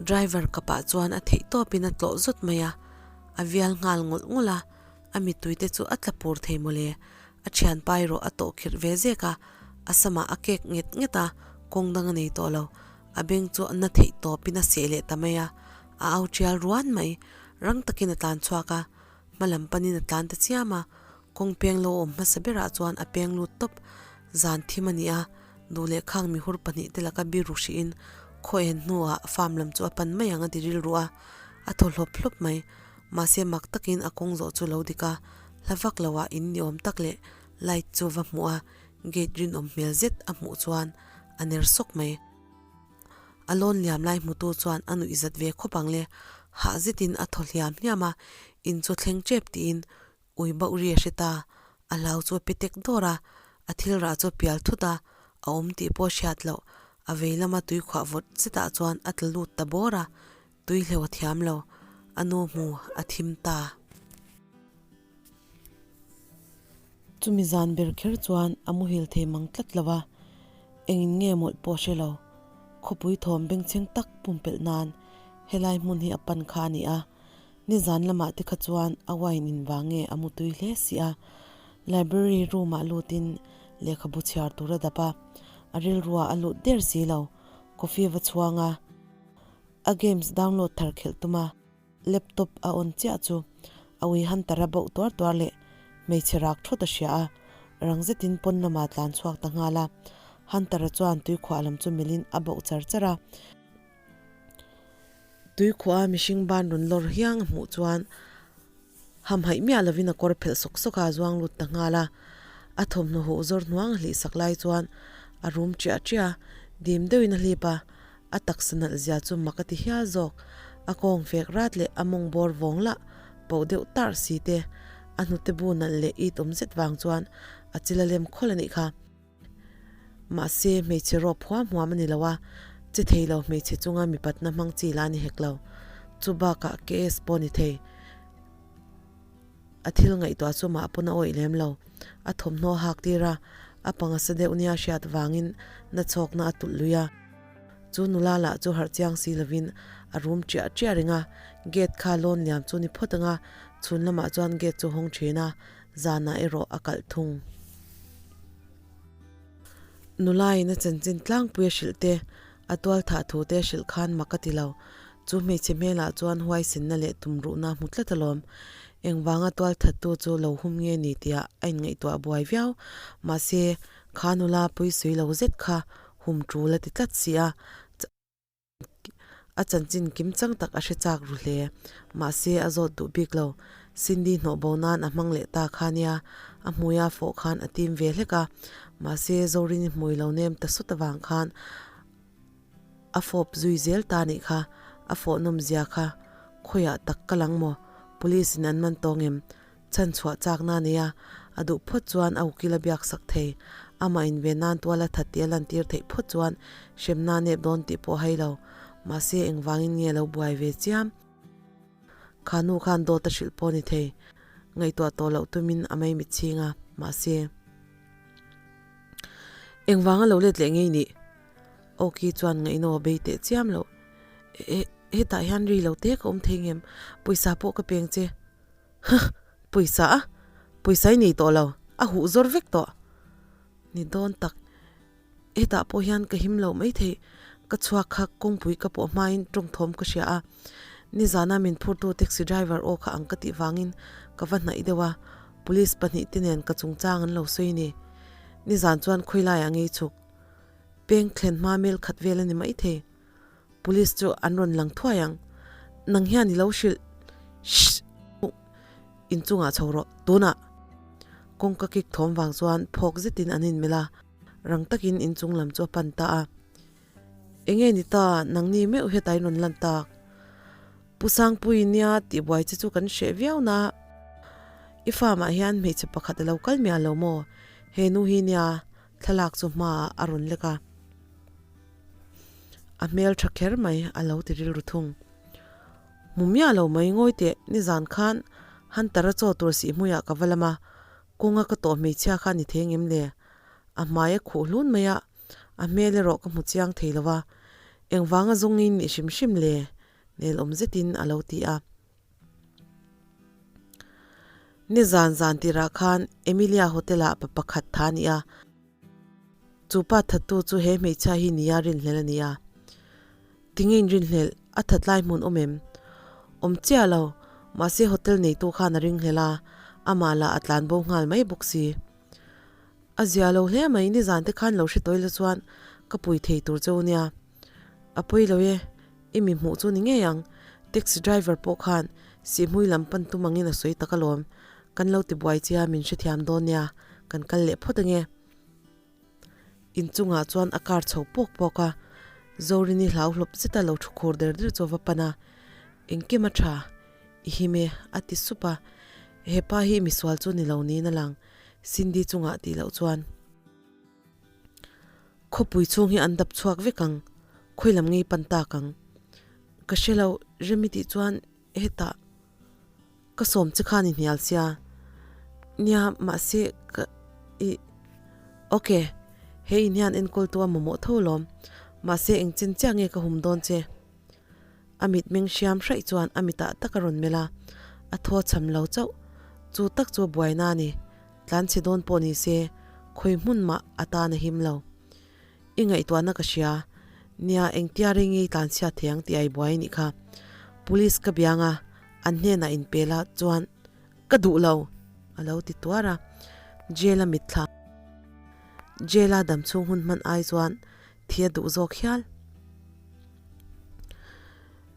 driver kapah chuan a theih tawpin a tlawh zawt mai a, a vial nghal ngawlh ngawlh a, a mittui te chu a tla pur thei mawle, a thianpa erawh a tawh khirh ve zek a, a samah a kek nget nget a, kawng dang a nei tawh lo, a beng chu a na theih tawpin a seh leh ta mai a, a au tial ruan mai, rang takin a tlan chhuak a, hma lam panin a tlan ta chiam a, kawng peng lo awm hmasa berah chuan a peng lut tawp, zan thim a ni a, duh leh khang mihur pahnih te laka biru hrihin khaw en hnuah farm lam chu a pan mai ang a ti rilru a, a thaw hlawp hlawp mai, mahse mak takin a kawng zawh chu lo dik a, hla vak loah in ni awm tak leh light chu va hmuh a, gate rinawm hmel zet a hmuh chuan a ner sawk mai. A lawn liam lai hmutu chuan a nuih zat ve khawp ang le, hah zetin a thaw hliam hliam a, in chu thleng tep tiin ui bauh ri a hre ta, a hlau chu a pe tek dawr a, a thil rah chu a pial thut a, a awm tih pawh a hriat loh, a vei lama tui khuah vawt zetah chuan a tla lut ta bawr a, tui hleuh a thiam lo, a nu hmu a thim ta. Chumi zan ber kher chuan a muhil thei mang tlat lo a, engin nge mawlh pawh hre lo. Khawpui thawm bengchheng tak pumpelh nan helai hmun hi a pan kha a ni a, nizan lamah te kha chuan a wine in vang nge a mutui hle si a. Library room ah lutin lehkhabu chhiar tur a dap a, a rilruah a lut der si lo. Coffee va chhuang a, a games download thar khelh tum a. Laptop a on chiah chu a ui Hunter a bauh tuar tuar leh hmeichhe rak thawt a hria a, rang zetin pawn lamah tlan chhuak ta nghal a. Hunter-a chuan tuikhuah lam chu milin a bauh char char a. Tuikhuah a mihring ban rawn lawr hiang a hmuh chuan hamhaih miah lovin a kawr phelh sawk sawk a zuang lut ta nghal a. A thawmhnaw huh zawr hnuang a hlih sak lai chuan a rum ṭiah ṭiah a, dim deuhin a hlip a. A taksa nalh zia chu mak a ti hial zawk. A kawng fek rat leh a mawng bawr vawng lah poh deuh tarh si te. A hnute bu nalh leh it awm zet vang chuan a chil a lem khawl a nih kha. Mahse, hmeichhe rawp huam huam a ni lo a, che thei lo hmeichhe chunga mipatna hmang chi lah a ni hek lo. Chu bakah KS pawh ni thei. A thil ngaihtuah chu mah pawn a awih lem lo. A thawmhnaw a hak tir a, a panga sa deuh nia hriat vangin na chhawkna a tulh lui a. Chu nula lah chu harh chiang si lovin a rum ṭiah ṭiah reng a, gate kha lawn liam chu ni phawt ang a, chhun lamah chuan gate chu hawng ṭhin a, zanah erawh a kalh thung. Nulain a chanchin tlangpui a hrilh te, a tual thah thu te a hrilh khan mak a ti lo. Chu hmeichhe hmelah chuan huaisinna leh tumruhna a hmu tlat alawm. Engvanga tual thattu chu lo hum nge ni tihah a inngaihtuah buai viau. Mahse, kha nula puisui lo zet kha hum tul a ti tlat si a. A chanchin kim chang tak a hre chak ru hle. Mahse, a zawt duh bik lo. Cindy hnawh bo nan a hmang leh ta kha nia, a hmuia fawh khan a tim ve hlek a. Mahse, Zorini hmui lo nem ta sawt avang khan a fawp zui zel ta nih kha, a fawh nawm zia kha khawiah tak ka lang maw? Police in an man tawng em? Chhan chhuah chakna a nei a, a duh phawt chuan a ukil a biak sak thei. Amah in ve nan tual a that tih a lantir theih phawt chuan hremna a nep dawn tih pawh a hai lo. Mahse engvangin nge lo buai ve chiam? Kha nu khan dawt a hrilh pawh a ni thei. Ngaihtuah tawh loh tumin a mai mitchhing a, mahse. Engvanga lo let leh ngei nih? Awki chuan ngaihnaw a bei teh chiam loh. Hetah hian ri lo te ka awm thei ngem? Pawisa pawh ka peng che. Huh! Pawisa a? Pawisa i nei tawh lo, a huh zawr vek tawh. Ni dawn tak, hetah pawh hian ka him loh maithei, ka chhuak kha kawngpui ka pawh hmain tawngthawm ka hria a, nizana min phurtu taxi driver aw kha ang ka tih vangin ka va hnaih deuh a, police pahnihte nen ka chungchang an lo sawi ni. Nizan chuan khawilaiah ngei chhuk. Peng thlen hma mel khat vel a ni maithei. Police chu an rawn lang thuai ang. Nang hian i lo hrilh. Shh! Inchungah chho rawh. Tunah! Kawngka kik thawm vang chuan phawk zetin an inmelh a, rang takin inchung lam chu a pan ta a. Enge ni ta, nangni meuh heta in rawn lan tak. Pu Sangpui nia tih buai che chu kan hreh viau na. I farm ah hian hmeichhe pakhat a lo kal miah lo maw? He nu hi nia thlalak chu hmaah a rawn lek a. A hmel tha kher mai a lo ti rilru thung. Hmu miah lo mai ngawi teh nizan khan Hunter-a chaw tur sih hmuiah ka va lam a, kawnga ka tawh hmeichhia kha a ni thei ngem le? A hmai a khuh hlun mai a, a hmel erawh ka hmu chiang thei lo a, engvanga zawngin nih hrim hrim le? Nelawm zetin a lo ti a. Nizan zan tirah khan Emilia Hotel-ah pa pakhat tha a ni a. Chu pa thattu chu he hmeichhia hi nia rinhlelh a ni a. Tinge in rinhlelh? A that lai hmun awm em? Awm chiah lo. Mahse hotel neitu khan a ringhlelh a, amah lah a tlan bo nghal mai bawk si. A zia lo hle mai, nizan te khan lo hre tawi la chuan ka pui thei tur cheu nia. A pawi lo e, i mi hmuh chu ni ngei ang. Taxi driver pawh khan Sihhmui lam pan tum angin a sawi tak alawm. Kan lo ti buai chia min hrethiam dawn nia, kan kal leh phawt ange. Inchungah chuan a car chho pawk pawk a, Zorini hlau hlawp zeta lo thu khur der der chu a va pan a, Engkim a tha, i him e, a ti sup a. He pa hi misual chu ni lo niin a lang, Cindy chungah tih loh chuan. Khawpui chhung hi an dap chhuak vek ang, khawi lam ngei pan tak ang. Ka hre lo, Remi tih chuan hetah ka sawm che khan i hnial sia. Nia, mahse ka i Ok, he in hian enkawl tu a mamawh tho alawm. Mahse engchen chiah nge ka hum dawn che? A mitmeng hriam hraih chuan a mitah tak a rawn melh a, a thaw cham lo chauh. Chu tak chu a buaina a ni. Tlanchhe dawn pawh ni se, khawi hmun mah a tan a him lo. I ngaihtuahna ka hria. Nia, engtia rei ngei tlanchhiat thei ang tih a i buai anih kha. Police ka biang a, an hnenah inpel a, chuan ka duh lo! a lo ti tuar a. Jail a mitthla. Jail a damchhung hun hman ai chuan thi a duh zawk hial.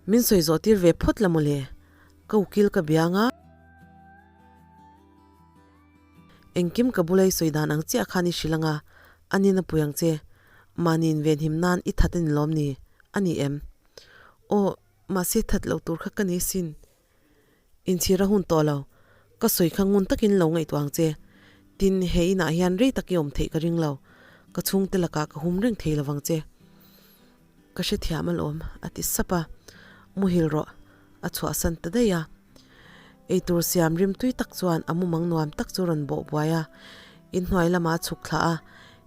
Min sawi zawh tir ve phawt la mawle, ka ukil ka biang a. Engkim ka bula i sawi dan ang chiah khan i hrilh anga, a nin a pui ang che. Mahni invenhim nan i that a ni lawm ni? A ni em? Aw, mahse that loh tur kha ka ni sin. Inchhir a hun tawh lo. Ka sawi kha ngun takin lo ngaihtuah ang che. Tin, he inah hian rei tak i awm theih ka ring lo. Ka chhungte lakah ka hum reng thei lovang che. Ka hrethiam alawm, a ti sap a. Muhil rawh, a chhuahsan ta daih a. Eitur siam rim tui tak chuan a mumang nuam tak chu rawn bawh buai a. Inhnuai lamah a chhuk thlah a.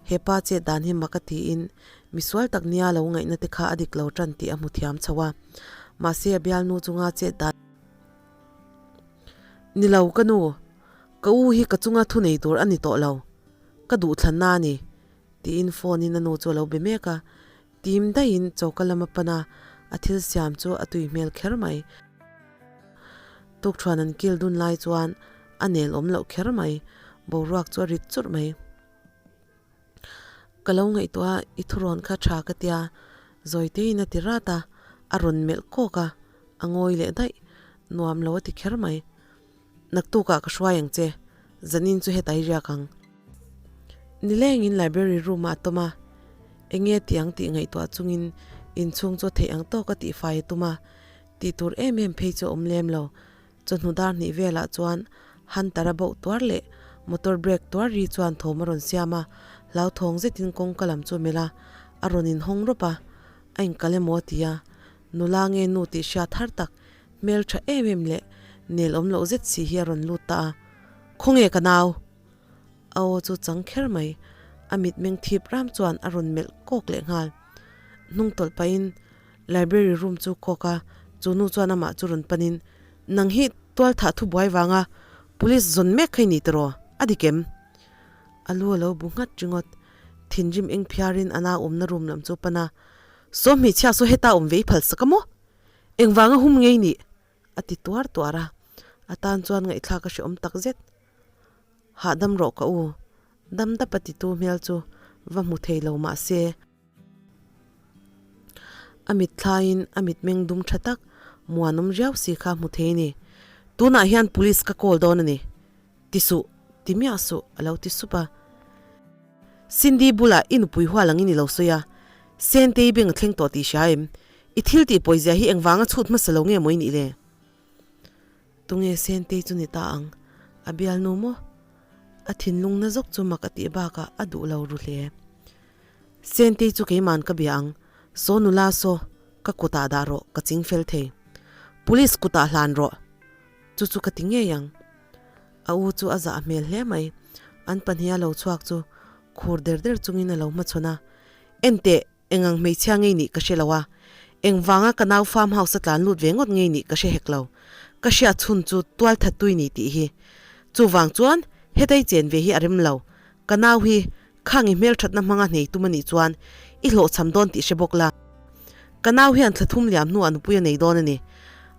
He pa chet dan hi mak a tiin, misual tak nia lo ngaihna te kha a dik lo tan tih a hmu thiam chho a. Mahse a bialnu chunga chet dan Ni lo ka nu, ka u hi ka chunga thu nei tur a ni tawh lo. Ka duhthlanna a ni, tiin phone in a nu chu a lo be mek a. Tim daihin choka lam a pan a, a thil siam chu a tui hmel kher mai. Tukthuan an kil dun lai chuan a nel awm loh kher mai, boruak chu a rit churh mai. Ka lo ngaihtuah a, i thurawn kha tha ka tia, Zawitein a ti rat a, a rawn melh kawk a, a ngawi leh daih, nuam lo a ti kher mai. Naktukah ka hruai ang che, zanin chu heta i riak ang. Nilengin library room ah a tawm a, enge ti ang tih ngaihtuah chungin inchhung chu a theih ang tawk a tihfai a tum a, tih tur em em phei chu a awm lem lo. Chawhnu dar hnih velah chuan Hunter-a bauh tuar leh motor brake tuar ri chuan thawm a rawn siam a, hlauthawng zetin kawngka lam chu a melh a, a rawn inhawng rawp a, a inkal emaw a ti a, nula nge nu tih hriat har tak, hmel tha em em leh nel awm loh zet si hi a rawn lut ta a, Khawnge ka nau? A aw chu chang kher mai, a mitmeng thip ram chuan a rawn melh kawk leh nghal. Hnung tawlh pahin Library room chu kawk a, chu nu chuan amah chu rawn panin, Nang hi tual thah thu buai vanga police zawn mek kha i ni tiraw? A dik em? A lu a lo bu nghat ringawt. Thinrim eng phiarin a nau awmna room lam chu a pan a, Saw hmeichhia saw heta awm ve i phal sak a maw? Engvanga hum ngei nih? A ti tuar tuar a, a tan chuan ngaihthlak a hrehawm tak zet. Hahdam rawh ka u, dam dap a titu hmel chu va hmu thei lo mah se. A mit thlaiin a mitmeng dum tha tak muanawm riau si kha hmu thei a ni. Tunah hian police ka call dawn a ni. Ti suh, ti miah suh, a lo ti sup a. Cindy bulah i nupui hual angin i lo sawi a, Sentei beng a thleng tawh tih hria em? I thil tih pawizia hi engvanga chhut hmasa lo nge maw i nih le? Tunge Sentei chu ni ta ang? A bialnu maw? A thinlung na zawk chu mak a tih bakah a duh lo ru hle. Sentei chu keiman ka bia ang, saw nula saw, ka kutah dah rawh, ka ching fel thei. Police kutah hlan rawh. Chu chu ka ti ngei ang. A u chu a zah hmel hle mai. An pahniha lo chhuak chu khur der der chungin a lo hmachhawn a, Enteh, eng ang hmeichhia ngei nih ka hre lo a, engvanga ka nau farm house a tlan lut ve ngawt ngei nih ka hre hek lo. Ka hriat chhun chu tual that tui ni tih hi. Chuvang chuan hetei chen ve hi a rem lo. Ka nau hi khang i hmelthatna hmanga hnei tum a nih chuan i hlawhchham dawn tih hre bawk la. Ka nau hian thla thum liam hnuah nupui a nei dawn a ni.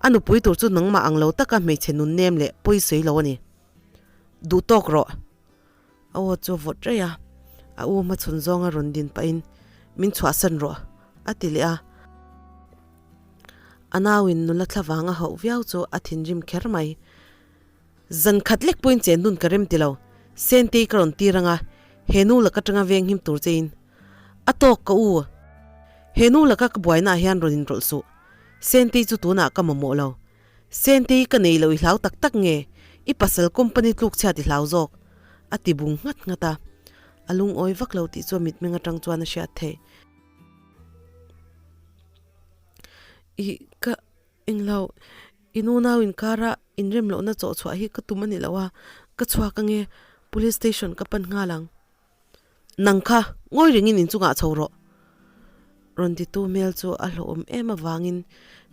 A nupui tur chu nangmah ang lo taka hmeichhe nun nem leh pawi sawi lo a ni. Duh tawk rawh. A aw chu a vawt raih a, a u hmachhawn zawnga rawn din pahin min chhuahsan rawh a ti leh a. A nauin nula thla vang a hauh viau chu a thinrim kher mai. Zan khat lek pawhin chen dun ka rem ti lo, Sentei ka rawn tir anga he nu laka tanga veng him tur chein a tawk ka u. He nu laka ka buainaah hian rawn inrawlh suh, Sentei chu tunah ka mamawh lo. Sentei ka nei lo i hlau tak tak nge, i pasal company tluk chhiat i hlau zawk? a ti bung nghat nghat a, a lungawi vak lo tih chu a mitmeng atang chuan a hriat theih. I ka englo i nunau inkara inrem lohna chawh chhuah hi ka tum a ni lo a, ka chhuak ange police station ka pan nghal ang. Nang kha ngawi rengin inchungah chho rawh. Rawn titu hmel chu a hlawhawm em avangin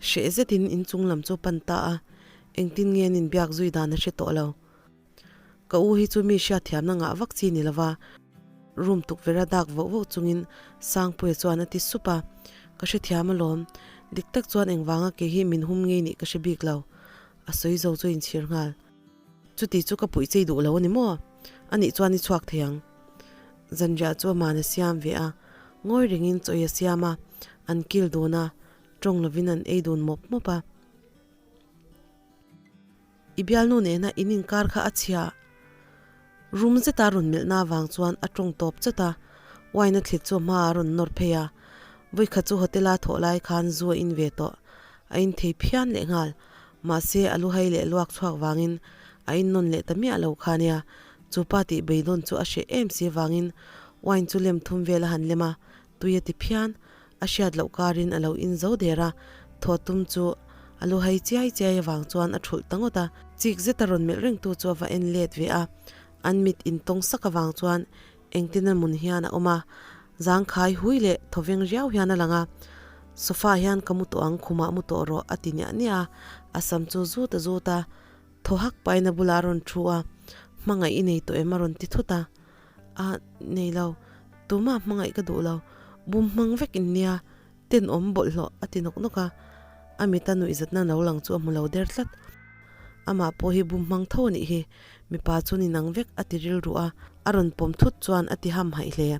hreh zetin inchung lam chu a pan ta a, engtin nge an inbiak zui dan a hre tawh lo. Ka u hi chu mi hriatthiamna ngah vak chi ni lova, room tukverh a dak voh voh chungin Sangpuia chuan a ti sup a, Ka hrethiam alawm, dik tak chuan engvanga kei hi min hum ngei nih ka hre bik lo, a sawi zo chu inchhir nghal. Chuti chu ka puih chei duh lo a ni maw? Anih chuan i chhuak thei ang. Zanriah chu aman a siam ve a, ngawi rengin chawi a siam a, an kil dun a, tawng lovin an ei dun mawp mawp a. I bialnu nena in inkar kha a chhia. Rum zeta rawn melhna avang chuan a tawng tawp chawt a, wine a thlit chu a hmaah a rawn nawr phei a. Vawikhat chu hotel-a thawh lai khan zu a in ve tawh, a in thei phian lehnghal. Mahse, a lu hai leh luak chhuak vangin a innawn leh ta miah lo kha nia. Chu pa tih beidawn chu a hreh em si vangin wine chu lem thum vel a han lem a, tui a ti phian. A hriat loh karin a lo in zo der a, thaw tum chu a lu hai chiai chiai avang chuan a thulh ta ngawt a. Chik zeta rawn melh rengtu chu a va en let ve a, an mit intawng sak avang chuan Engtin a mun hian a awm a, zangkhai hui leh thawveng riau hian a lang a, sofa hian ka mu tawh ang khumah mu tawh rawh a ti niah niah a, a sam chu zut a zut a, thaw hak pahin a bulah a rawn thu a, hmangaih i nei tawh em a rawn ti thut a, a nei lo, tumah hmangaih ka duh lo, bum hmang vek in nia, tenawm bawlhhlawh a ti nawk nawk a, a mita nuihzatna lo lang chu a hmu lo der tlat. Amah pawh hi bum hmang tho a nih hi, mipa chu ni nang vek a ti rilru a, a rawn pawm thut chuan a ti ham haih hle.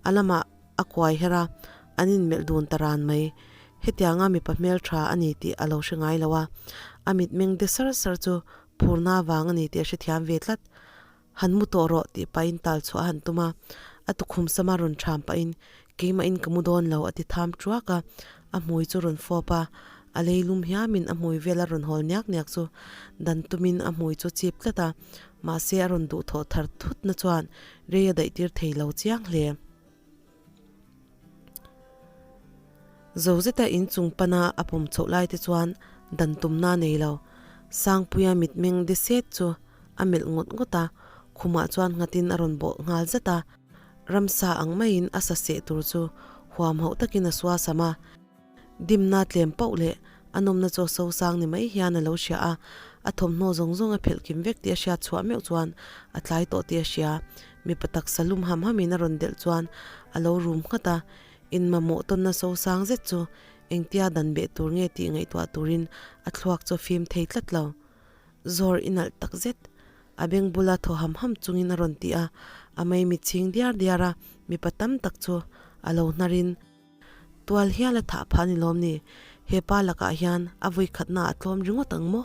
A lamah a kuai her a, an inmelh dun ta ran mai. Hetianga mipa hmeltha a ni tih a lo hre ngai lo a, a mitmeng de sar sar chu phurna vang a ni tih a hrethiam ve tlat. Han mu tawh rawh tih pahin tal chhuah a han tum a, a tukhum sama rawn ṭham pahin keimahin ka mu dawn lo a ti tham ṭuak a, a hmui chu rawn fawp a, a lei lum hiamin a hmui vel a rawn hawl niak niak chu dan tumin a hmui chu chip tlat a, mahse a rawn duhthawh thar thut na chuan rei a daih tir thei lo chiang hle. Zo zeta inchung pana a pawm chhoh lai te chuan dan tumna a nei lo. Sangpuia mitmeng de set chu a melh ngawt ngawt a, khumah chuan nghatin a rawn bawh nghal zat a. Ramsa ang maiin a sa seh tur chu huam hauh takin a sua sam a. Dimna tlem pauh leh a nawmna chaw so sang ni mai hian a lo hria a, a thawmhnaw zawng zawng a phelh kim vek tih a hriat chhuah meuh chuan a tlai tawh tih a hria. Mipa taksa lum ham hamin a rawn delh chuan a lo rum nghat a, inmamawh tawnna so sang zet chu engtia dan beh tur nge tih ngaihtuah turin a thluak chu a fim thei tlat lo. Zawr i nalh tak zet. A beng bula thaw ham ham chungin a rawn ti a, a maimit chhing diar diar a, mipa tam tak chu a lo hnarin, Tual hial a thah phah ni lawm ni? He pa lakah hian a vui khatna a tlawm ringawt ang maw?